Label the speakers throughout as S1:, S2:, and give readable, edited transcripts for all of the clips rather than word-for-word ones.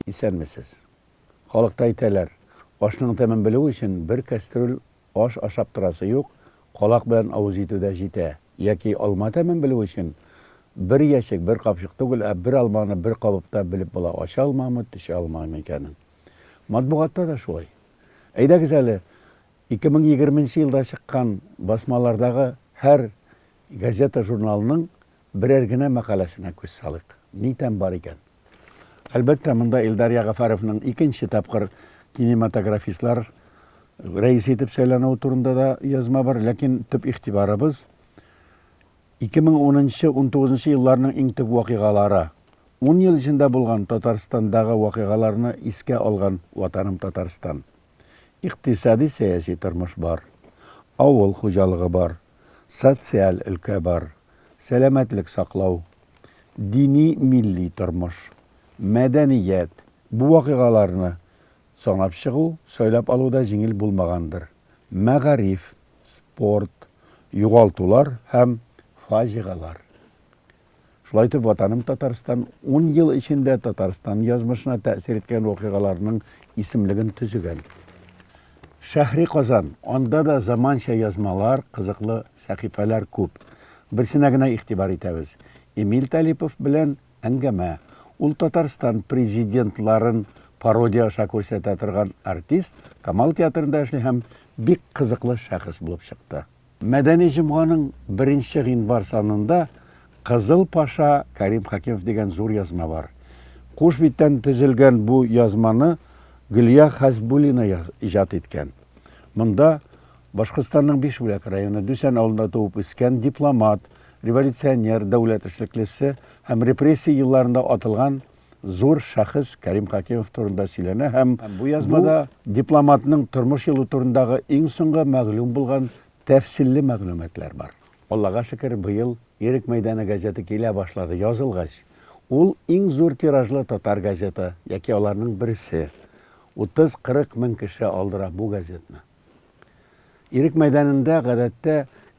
S1: Исәнмесез. Халыкта әйтәләр, ашның тәмен белү өчен бер кәстрүл аш ашап торасы юк, калак белән авыз итү дә җитә. Яки алма тәмен белү өчен бер ящик, бер капчык түгел, ә бер алманы бер кабып та белеп була, ачы алмамы, төче алмамы икәнен. Матбугатта да шулай. Әйдәгез әле, 2020 нче елда чыккан басмалардагы һәр газета-журналның берәр генә мәкаләсенә күз салыйк. Ни тәм бар икән? Әлбәттә, монда Илдар Ягъфәровның икенче тапкыр кинематографистлар рәисе итеп сайлануы турында да язма бар, ләкин төп игътибарыбыз 2010-19 елларның иң төп вакыйгалары, ун ел эчендә булган Татарстандагы вакыйгаларны искә алган Ватаным Татарстан. Икътисади-сәяси тормыш бар, авыл хуҗалыгы бар, социаль өлкә бар, сәламәтлек саклау, дини-милли тормыш, мәдәният, бу вакыйгаларны санап чыгу, сайлап алу да җиңел булмагандыр, мәгариф, спорт, югалтулар һәм фаҗигалар. Шулай итеп, Ватаным Татарстан ун ел эчендә Татарстан язмышына тәэсир иткән вакыйгаларның исемлеген төзегән. Шәһри Казан, анда да заманча язмалар, кызыклы сәхифәләр күп. Берсенә генә игътибар итәбез. Эмиль Талипов белән әңгәмә. Ул Татарстан президентларын пародия аша күрсәтә торган артист, Камал театрында эшли һәм бик кызыклы шәхес булып чыкты. Мәдәни җомганың беренче гыйнвар санында Кызыл паша Кәрим Хәкимов дигән зур язма бар. Куш биттән төзелгән бу язманы Гөлия Хәсбуллина иҗат иткән. Монда Башкортстанның Бишбүләк районы Дүсән авылында туып үскән дипломат, революционер, дәүләт эшлеклесе һәм репрессия елларында атылган зур шәхес Кәрим Хәкимов турында сөйләнә һәм бу язмада дипломатның тормыш юлы турындагы иң соңгы мәгълүм булган тәфсилле мәгълүматлар бар. Аллага шөкер, быел Ирек мәйданы газеты килә башлады, язылгач. Ул иң зур тиражлы татар газеты яки аларның берсе. 30-40 мең кеше алдыра бу газетны. Ирек мәйданында гадәттә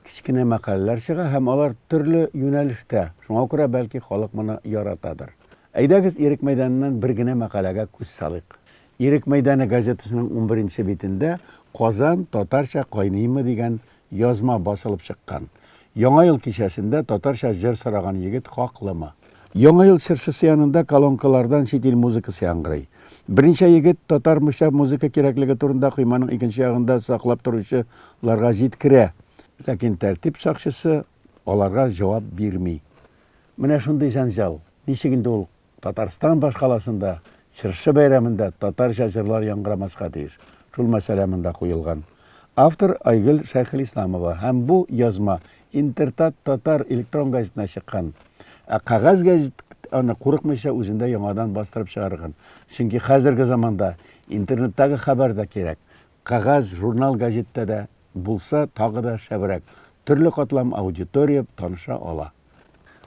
S1: кечкенә мәкаләләр чыга һәм алар төрле юнәлештә. Шуңа күрә бәлки халык моны яратадыр. Әйдәгез Ирек мәйданыннан бер генә мәкаләгә күз салыйк. Ирек мәйданы газетасының унберенче битендә Казан татарча кайныймы дигән язма басылып чыккан. Яңа ел кичәсендә татарча җыр сораган егет хаклымы? Яңа ел чыршысы янында колонкалардан чит ил музыкасы яңгырый. Берничә егет татар-моча музыка кирәклеге турында койманың икенче ягында саклап торучы ларга җиткерә. Ләкин тәртип сакчысы аларга җавап бирми. Менә шундый җәнҗал. Ничек инде ул Татарстан башкаласында Чыршы бәйрәмендә татарча җырлар яңгырамаска тиеш? Шул мәсьәлә монда куелган. Автор Айгөл Шәйхелисламова һәм бу язма Интертат татар электрон газетына чыккан. Ә кәгазь газет аны курыкмыйча үзендә яңадан бастырып чыгарган. Чөнки хәзерге заманда интернеттагы хәбәр дә кирәк. Кәгазь журнал газетта да булса тагы да шәбрәк. Төрле катлам аудитория таныша ала.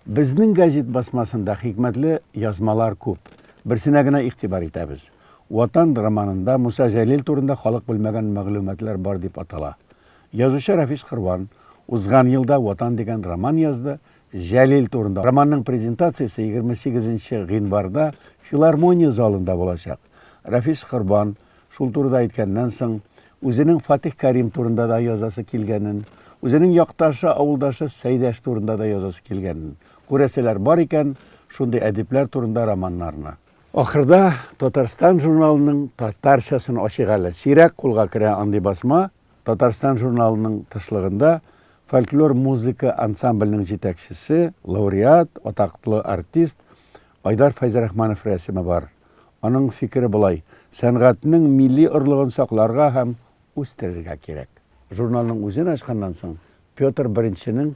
S1: Безнең гәзит басмасында хикмәтле язмалар күп. Берсенә генә игътибар итәбез. Ватан романында Муса Җәлил турында халык белмәгән мәгълүматлар бар дип атала. Язучы Рафис Корбан узган елда Ватан дигән роман язды, Җәлил турында. Романның презентациясе 28 нче гыйнварда филармония залында булачак. Рафис Корбан Шул турыда әйткәннән соң, үзенең Фатих Кәрим турында да язасы килгәнен, үзенең якташы, авылдашы Сәйдәш турында да язасы килгәнен, күрәселәр бар икән, шундый әдипләр турында романнарны. Ахырда Татарстан журналының татарчасын ачыйк әле. Сирәк кулга керә андый басма. Татарстан журналының тышлыгында фольклор музыка ансамблінің җитәкчесе, лауреат, атаклы артист Айдар Фәйзрахманов рәсеме бар. Аның фикере болай, сәнгатьнең милли орлыгын сакларга һәм үстерергә кирәк. Журналның үзен ачканнан соң, Петр Беренченең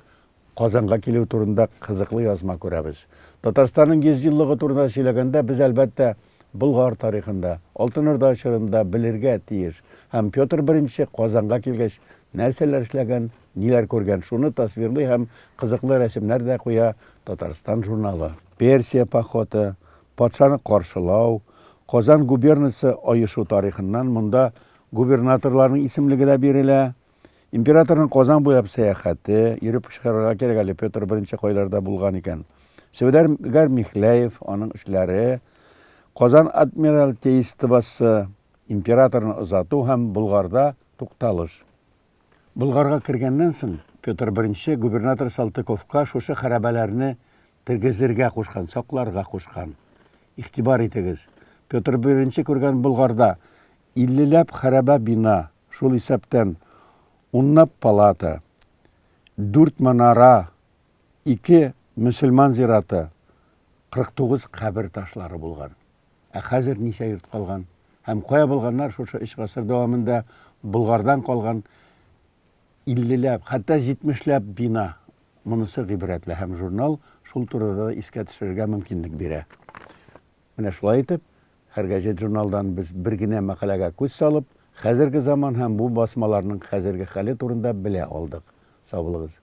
S1: Казанга килүе турында кызыклы язма күрәбез. Татарстанның 100 еллыгы турында сөйләгәндә, без, әлбәттә, Болгар тарихын да, Алтын Урда чорын да белергә тиеш. Һәм Петр Беренче Казанга килгәч, нәрсәләр эшләгән, ниләр күргән, шуны тасвирлый һәм кызыклы рәсемнәр дә куя Татарстан журналы. Персия походы, Патшаны каршылау, Казан губернасы оешу тарихыннан монда губернаторларның исемлеге дә бирелә. Императорның Казан буйлап сәяхәте, йөреп чыгарга кирәк әле, Петр I кайларда булган икән. Сәүдәгәр Михляев, аның эшләре, Казан Адмиралтействосы, императорны озату һәм Болгарда тукталыш. Болгарга кергәннән соң, Петр I губернатор Салтыковка шушы хәрабәләрне тергезергә кушкан, сакларга кушкан. Игътибар итегез, Петр I күргән Болгарда иллеләп хәрабә бина, шул исәптән унлап палата, дүрт манара, ике мөселман зираты, 49 кабер ташлары булган. Ә хәзер ничә йорт калган? Һәм кая булганнар шушы өч гасыр дәвамында Болгардан калган иллеләп, хәтта җитмешләп бина? Монысы гыйбрәтле һәм журнал шул турыда да искә төшерергә мөмкинлек бирә. Менә шулай итеп, һәр газет-журналдан без бер генә мәкаләгә күз салып, хәзерге заман һәм бу басмаларның хәзерге хәле турында белә алдык. Сау булыгыз.